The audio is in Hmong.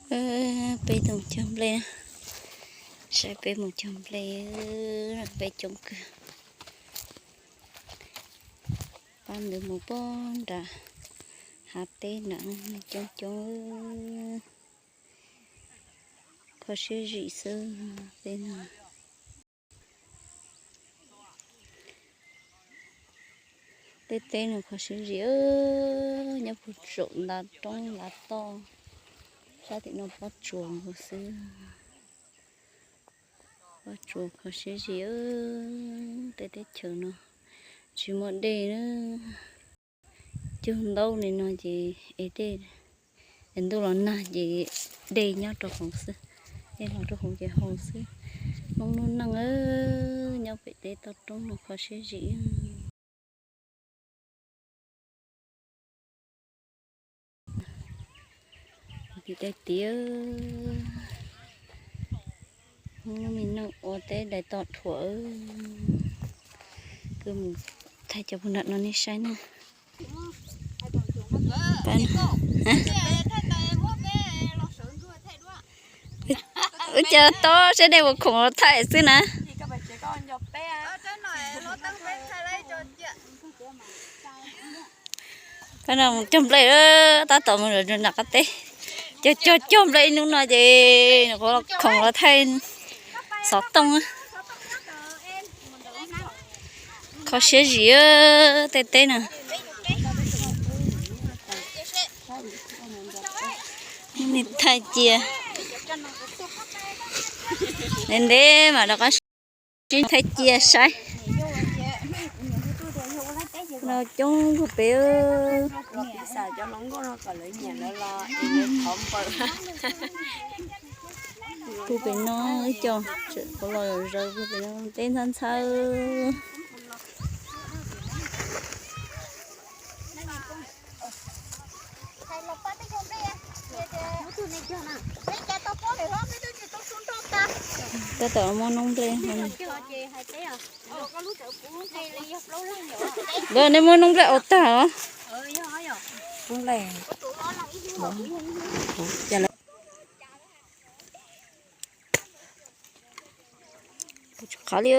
Peb mus cog nplej, saib peb mus cog nplej, peb coob kawg. Pab ntawd mus pog nram hav teb nram coob coob, kho siab zim xwb tej no. Tej teb no kho siab zim, nyob puag saum ntav roob ntav toj, sab tim no pob tsuas nkaus xwb. Pob tsuas kho siab zim, tej teb chaws no tsis muaj dej na. Cug ntaub li no ces es dej, es ntuj los nag ces dej nyob rau hauv xwb, dej los rau hauv ces haus xwb. Hmoob lub neej nyob pem teb toj roob no kho siab zim. Tim tej tiav, Hmoob lub me neej ua teb dais tos thuam. Kuv mus thaij cov puag nram no nej saib na. Wb cov tob seb dej puas khoom los thaij xwb na. Koj no mus cog nplej, tab tom mus nram qab teb, cog cog cog nplej ib hnub no ces nws kuv khoom los thaij xov tooj. Kho siab zim tej teb no. Thaij cia ntev ntev mas rov qab sib thaij cia saib. No coob puag pem, puag pem no ib co, kuv los zaws puag pem no teb ntxhab ntxhab. Tab tom muab noob nplej. Lawv nej muab noob nplej ua tag os. Qhov li.